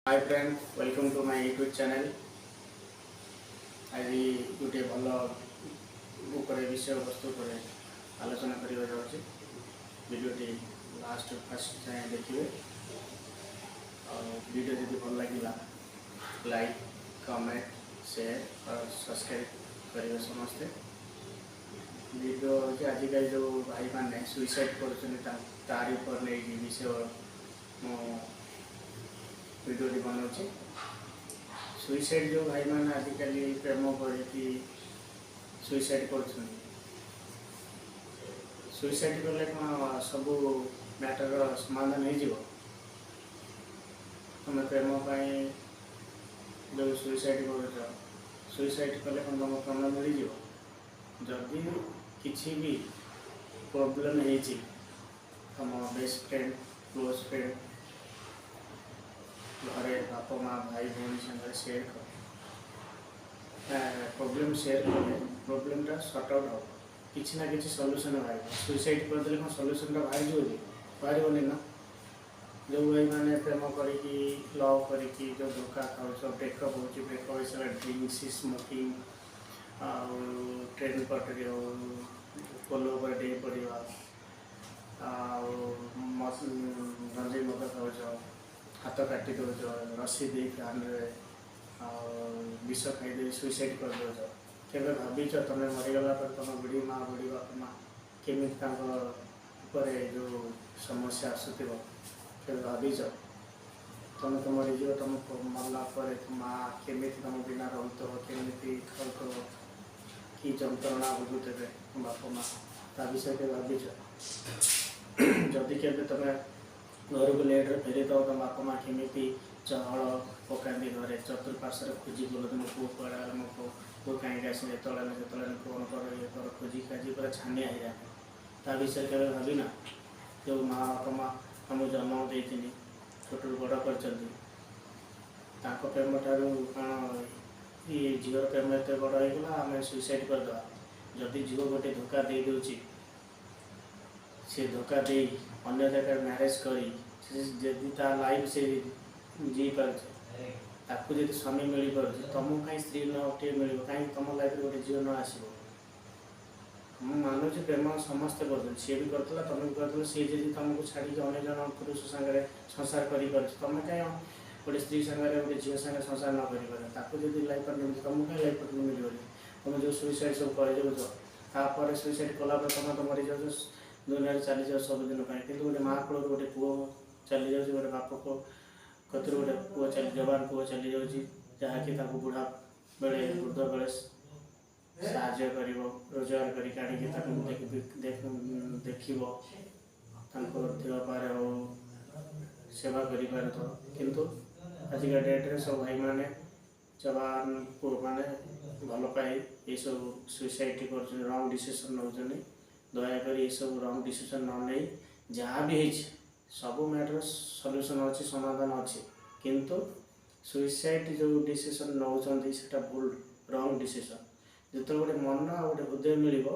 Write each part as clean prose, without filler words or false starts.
Hi friend, welcome to my YouTube channel. ଆଜି ଗୋଟିଏ ଭଲ ଉପରେ, ବିଷୟବସ୍ତୁ ଉପରେ ଆଲୋଚନା କରିବାକୁ ଯାଉଛି। ଭିଡ଼ିଓଟି ଲାଷ୍ଟ ଫାଷ୍ଟ ଯାଏଁ ଦେଖିବେ ଆଉ ଭିଡ଼ିଓ ଯଦି ଭଲ ଲାଗିଲା, ଲାଇକ୍, କମେଣ୍ଟ, ସେୟାର ଆଉ ସବସ୍କ୍ରାଇବ୍ କରିବେ ସମସ୍ତେ। ଭିଡ଼ିଓ ହେଉଛି, ଆଜିକାଲି ଯେଉଁ ଭାଇମାନେ ସୁଇସାଇଡ଼୍ କରୁଛନ୍ତି, ତାରି ଉପରେ ନେଇକି ବିଷୟ ମୁଁ ଭିଡ଼ିଓଟି ବନାଉଛି। ସୁଇସାଇଡ଼୍ ଯେଉଁ ଭାଇମାନେ ଆଜିକାଲି ପ୍ରେମ କରିକି ସୁଇସାଇଡ଼୍ କରୁଛନ୍ତି, ସୁଇସାଇଡ଼୍ କଲେ କ'ଣ ସବୁ ମ୍ୟାଟରର ସମାଧାନ ହେଇଯିବ? ତୁମେ ପ୍ରେମ ପାଇଁ ଯେଉଁ ସୁଇସାଇଡ଼୍ କରୁଛ, ସୁଇସାଇଡ଼୍ କଲେ କ'ଣ ତୁମ ପ୍ରେମ ମିଳିଯିବ? ଯଦି କିଛି ବି ପ୍ରୋବ୍ଲେମ୍ ହେଇଛି, ତୁମ ବେଷ୍ଟ ଫ୍ରେଣ୍ଡ, କ୍ଲୋଜ୍ ଫ୍ରେଣ୍ଡ, ଘରେ ବାପା ମା, ଭାଇ ଭଉଣୀ ସାଙ୍ଗରେ ସେୟାର କର। ପ୍ରୋବ୍ଲେମ୍ ସେୟାର କଲେ ପ୍ରୋବ୍ଲେମ୍ଟା ସର୍ଟ ଆଉଟ୍ ହେବ, କିଛି ନା କିଛି ସଲ୍ୟୁସନ୍ ବାହାରିବ। ସୁଇସାଇଡ଼୍ କରିଦେଲେ କ'ଣ ସଲ୍ୟୁସନ୍ଟା ବାହାରିଯିବ କି? ବାହାରିବନି ନା। ଯେଉଁ ଭାଇମାନେ ପ୍ରେମ କରିକି, ଲଭ୍ କରିକି ଯେଉଁ ଧୋକା ଖାଉଛ, ବ୍ରେକଅପ୍ ହେଉଛି, ବ୍ରେକଅପ୍ ହେଇସାରିଲା ଡ୍ରିଙ୍କସ୍, ସ୍ମୋକିଂ ଆଉ ଟ୍ରେନ୍ ପଟରି ହଉ, ପୋଲ ଉପରେ ଡେଇଁ ପଡ଼ିବା ଆଉ ଗଞ୍ଜେଇ ମଦ ଖାଉଛ, ହାତ କାଟି ଦେଉଛ, ରସି ଦେଇ ଫ୍ୟାନ୍ରେ ଆଉ ବିଷ ଖାଇଦେଇ ସୁଇସାଇଡ଼୍ କରିଦେଉଛ, କେବେ ଭାବିଛ ତମେ ମରିଗଲା ପରେ ତମ ବୁଢ଼ୀ ମା, ବୁଢ଼ୀ ବାପା ମା କେମିତି, ତାଙ୍କ ଉପରେ ଯେଉଁ ସମସ୍ୟା ଆସୁଥିବ, କେବେ ଭାବିଛ? ତମେ ତ ମରିଯିବ, ତମ ମରିଲା ପରେ ମା କେମିତି ତମ ବିନା ରହୁଥିବ, କେମିତି ଖାଉଥିବ, କି ଯନ୍ତ୍ରଣା ଭୋଗୁଥିବେ ବାପା ମା, ତା ବିଷୟରେ କେବେ ଭାବିଛ? ଯଦି କେବେ ତମେ ଘରକୁ ଲେଟ୍ରେ ଫେରିଥାଅ, ତମ ବାପା ମା କେମିତି ଚହଳ ପକାନ୍ତି, ଘରେ ଚତୁଃପାର୍ଶ୍ୱରେ ଖୋଜି ବୁଲନ୍ତି, ମୋ ପୁଅ କୁଆଡ଼େ ଗଲା, ମୋ ପୁଅ କାହିଁକି ଆସିନି, ଏତେବେଳେ ହେଲା, ସେତେବେଳେ ହେଲା, ଫୋନ୍ କର, ଇଏ କର, ଖୋଜି ଖାଜି ପୁରା ଛାନିଆ ହେଇଯାନ୍ତି। ତା ବିଷୟରେ କେବେ ଭାବିନା? ଯେଉଁ ମା ବାପା ମା ଆମକୁ ଜନ୍ମ ଦେଇଛନ୍ତି, ଛୋଟରୁ ବଡ଼ କରିଛନ୍ତି, ତାଙ୍କ ପ୍ରେମ ଠାରୁ କ'ଣ ଇଏ ଝିଅର ପ୍ରେମ ଏତେ ବଡ଼ ହେଇଗଲା, ଆମେ ସୁଇସାଇଡ଼୍ କରିଦେବା? ଯଦି ଝିଅ ଗୋଟେ ଧୋକା ଦେଇଦେଉଛି, ସେ ଧୋକା ଦେଇ ଅନ୍ୟ ଜାଗାରେ ମ୍ୟାରେଜ୍ କରି ସେ ଯଦି ତା ଲାଇଫ୍ ସେ ଜିଇ ପାରୁଛି, ତାକୁ ଯଦି ସ୍ୱାମୀ ମିଳିପାରୁଛି, ତମକୁ କାହିଁ ସ୍ତ୍ରୀ ନ ଟିକେ ମିଳିବ? କାହିଁକି ତମ ଲାଇଫ୍ରେ ଗୋଟେ ଝିଅ ନ ଆସିବ? ମୁଁ ମାନୁଛି, ପ୍ରେମ ସମସ୍ତେ କରୁଛନ୍ତି। ସିଏ ବି କରୁଥିଲା, ତମେ ବି କରୁଥିଲ। ସିଏ ଯଦି ତମକୁ ଛାଡ଼ିକି ଅନ୍ୟ ଜଣ ପୁରୁଷ ସାଙ୍ଗରେ ସଂସାର କରିପାରୁଛି, ତମେ କାହିଁ ଗୋଟେ ସ୍ତ୍ରୀ ସାଙ୍ଗରେ, ଗୋଟେ ଝିଅ ସାଙ୍ଗରେ ସଂସାର ନ କରିପାରିବ? ତାକୁ ଯଦି ଲାଇଫ୍ ପାର୍ଟନର ମିଳୁଛି, ତମକୁ କାହିଁ ଲାଇଫ୍ ପାର୍ଟନର ମିଳିବନି? ତମେ ଯେଉଁ ସୁଇସାଇଡ଼୍ ସବୁ କରିଯାଉଛ, ତାପରେ ସୁଇସାଇଡ଼୍ କଲା ପରେ ତମେ ତ ମରିଯାଉଛ, ଦୁନିଆରେ ଚାଲିଯାଅ ସବୁଦିନ ପାଇଁ। କିନ୍ତୁ ଗୋଟେ ମା କୋଳରୁ ଗୋଟେ ପୁଅ ଚାଲିଯାଉଛି, ଗୋଟେ ବାପ କତିରୁ ଗୋଟେ ପୁଅ ଚାଲି, ଯବାନ ପୁଅ ଚାଲିଯାଉଛି, ଯାହାକି ତାକୁ ବୁଢ଼ା ବେଳେ, ବୃଦ୍ଧ ବେଳେ ସାହାଯ୍ୟ କରିବ, ରୋଜଗାର କରିକି ଆଣିକି ତାକୁ ଦେଖିବ, ତାଙ୍କ ଦେହ ପାରେ ହଉ ସେବା କରିପାରୁଥିବ। କିନ୍ତୁ ଆଜିକା ଡେଟ୍ରେ ସବୁ ଭାଇମାନେ, ଯବାନ ପୁଅମାନେ ଭଲ ପାଇ ଏସବୁ ସୁଇସାଇଡ଼୍ କରୁଛନ୍ତି, ରଙ୍ଗ ଡିସିସନ୍ ନେଉଛନ୍ତି। ଦୟାକରି ଏସବୁ ରଙ୍ଗ ଡିସିସନ୍ ନ ନେଇ, ଯାହା ବି ହେଇଛି, ସବୁ ମ୍ୟାଟର ସଲ୍ୟୁସନ୍ ଅଛି, ସମାଧାନ ଅଛି। କିନ୍ତୁ ସୁଇସାଇଡ଼୍ ଯେଉଁ ଡିସିସନ୍ ନେଉଛନ୍ତି, ସେଇଟା ଭୁଲ, ରଙ୍ଗ ଡିସିସନ୍। ଯେତେବେଳେ ଗୋଟେ ମନ ଆଉ ଗୋଟେ ହୃଦୟ ମିଳିବ,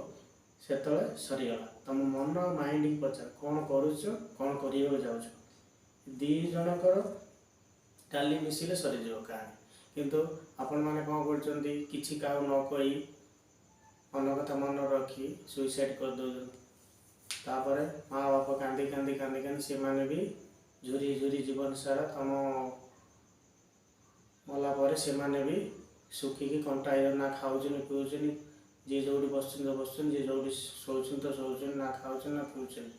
ସେତେବେଳେ ସରିଗଲା। ତମ ମନ ଆଉ ମାଇଣ୍ଡକି ପଚାର, କ'ଣ କରୁଛ, କ'ଣ କରିବାକୁ ଯାଉଛ? ଦୁଇ ଜଣଙ୍କର ଟାଲି ମିଶିଲେ ସରିଯିବ କାହାଣୀ। କିନ୍ତୁ ଆପଣମାନେ କ'ଣ କରୁଛନ୍ତି? କିଛି କାହାକୁ ନ କହି, ମନ କଥା ମନ ରଖି ସୁଇସାଇଡ଼୍ କରିଦେଉଛନ୍ତି। ତାପରେ ମା ବାପା କାନ୍ଦି କାନ୍ଦି କାନ୍ଦି କାନ୍ଦି ସେମାନେ ବି ଝୁରି ଝୁରି ଜୀବନ ସାରା, ତମ ମଲା ପରେ ସେମାନେ ବି ଶୁଖିକି କଣ୍ଟା ହେଇଯାଉ, ନା ଖାଉଛନ୍ତି ପିଉଛନ୍ତି। ଯିଏ ଯେଉଁଠି ବସୁଛନ୍ତି ତ ବସୁଛନ୍ତି, ଯିଏ ଯେଉଁଠି ଶୋଉଛନ୍ତି ତ ଶୋଉଛନ୍ତି, ନା ଖାଉଛନ୍ତି ନା ପିଉଛନ୍ତି।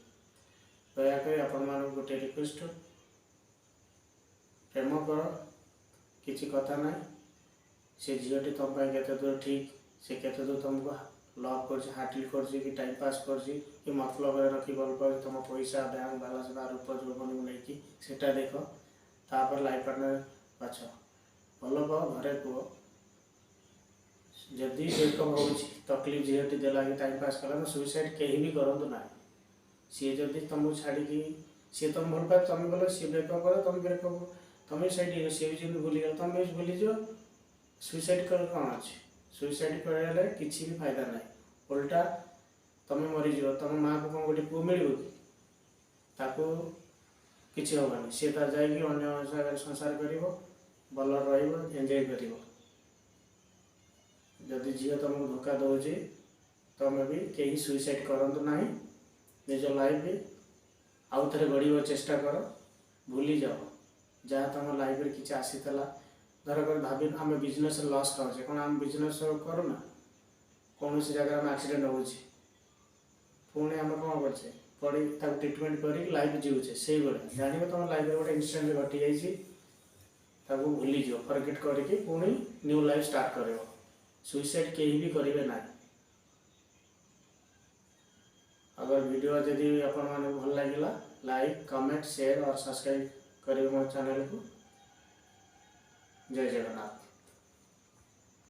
ଦୟାକରି ଆପଣମାନଙ୍କୁ ଗୋଟେ ରିକ୍ୱେଷ୍ଟ, ପ୍ରେମ କର, କିଛି କଥା ନାହିଁ। ସେ ଝିଅଟି ତୁମ ପାଇଁ କେତେ ଦୂର ଠିକ୍, ସେ କେତେ ଦୂର ତୁମକୁ ଲଭ୍ କରୁଛି, ହାର୍ଟଲି କରୁଛି କି ଟାଇମ୍ ପାସ୍ କରୁଛି କି ମତଲବରେ ରଖି ଭଲ ପାଉଛି ତୁମ ପଇସା, ବ୍ୟାଙ୍କ ବାଲାନ୍ସ ବା ରୂପ ଯୌବନକୁ ନେଇକି, ସେଟା ଦେଖ। ତାପରେ ଲାଇଫ୍ ପାର୍ଟନର ବାଛ। ଭଲ ପାଅ, ଘରେ କୁହ। ଯଦି ବ୍ରେକଅପ୍ ହେଉଛି, ତକଲିଫ ଝିଅଟି ଦେଲା କି ଟାଇମ୍ ପାସ୍ କଲା, ସୁଇସାଇଡ଼୍ କେହି ବି କରନ୍ତୁ ନାହିଁ। ସିଏ ଯଦି ତୁମକୁ ଛାଡ଼ିକି, ସିଏ ତୁମକୁ ଭଲ ପାଏ, ତୁମେ ଭଲ, ସିଏ ବ୍ରେକଅପ୍ କଲେ, ତୁମେ ବ୍ରେକଅପ୍, ତୁମେ ବି ସାଇଡ଼୍ ହେଇଯିବ। ସିଏ ବି ଯେମିତି ଭୁଲିଗଲା, ତୁମେ ବି ଭୁଲିଯିବ। ସୁଇସାଇଡ଼୍ କଲେ କ'ଣ ଅଛି? ସୁଇସାଇଡ଼୍ କରିଲେ କିଛି ବି ଫାଇଦା ନାହିଁ, ଓଲଟା ତୁମେ ମରିଯିବ। ତୁମ ମାଆକୁ କ'ଣ ଗୋଟେ ପୁଅ ମିଳିବ କି? ତାକୁ କିଛି ହେବନି। ସିଏ ତାର ଯାଇକି ଅନ୍ୟ ଜାଗାରେ ସଂସାର କରିବ, ଭଲରେ ରହିବ, ଏନ୍ଜୟ କରିବ। ଯଦି ଝିଅ ତୁମକୁ ଧୋକା ଦେଉଛି, ତୁମେ ବି କେହି ସୁଇସାଇଡ଼୍ କରନ୍ତୁ ନାହିଁ। ନିଜ ଲାଇଫ୍ ଆଉ ଥରେ ଗଢ଼ିବାକୁ ଚେଷ୍ଟା କର। ଭୁଲିଯାଅ ଯାହା ତୁମ ଲାଇଫ୍ରେ କିଛି ଆସିଥିଲା। ଧର ଭାବି ଆମେ ବିଜନେସ୍ରେ ଲସ୍ ଖାଉଛେ, କ'ଣ ଆମେ ବିଜନେସ୍ କରୁନା? କୌଣସି ଜାଗାରେ ଆମେ ଆକ୍ସିଡେଣ୍ଟ ହେଉଛି, ପୁଣି ଆମେ କ'ଣ କରୁଛେ? ପଡ଼ି ତାକୁ ଟ୍ରିଟମେଣ୍ଟ କରିକି ଲାଇଫ୍ ଜିଉଛେ। ସେଇଭଳିଆ ଜାଣିବ ତୁମ ଲାଇଫ୍ରେ ଗୋଟେ ଇନସିଡେଣ୍ଟ ଘଟିଯାଇଛି, ତାକୁ ଭୁଲିଯିବ, ଫରଗେଟ୍ କରିକି ପୁଣି ନ୍ୟୁ ଲାଇଫ୍ ଷ୍ଟାର୍ଟ କରିବ। ସୁଇସାଇଡ଼୍ କେହି ବି କରିବେ ନାହିଁ। अगर वीडियो जदि आपन भल लगा, लाइक, कमेंट, शेयर और सब्सक्राइब करेंगे मो चैनल को। जय जगन्नाथ।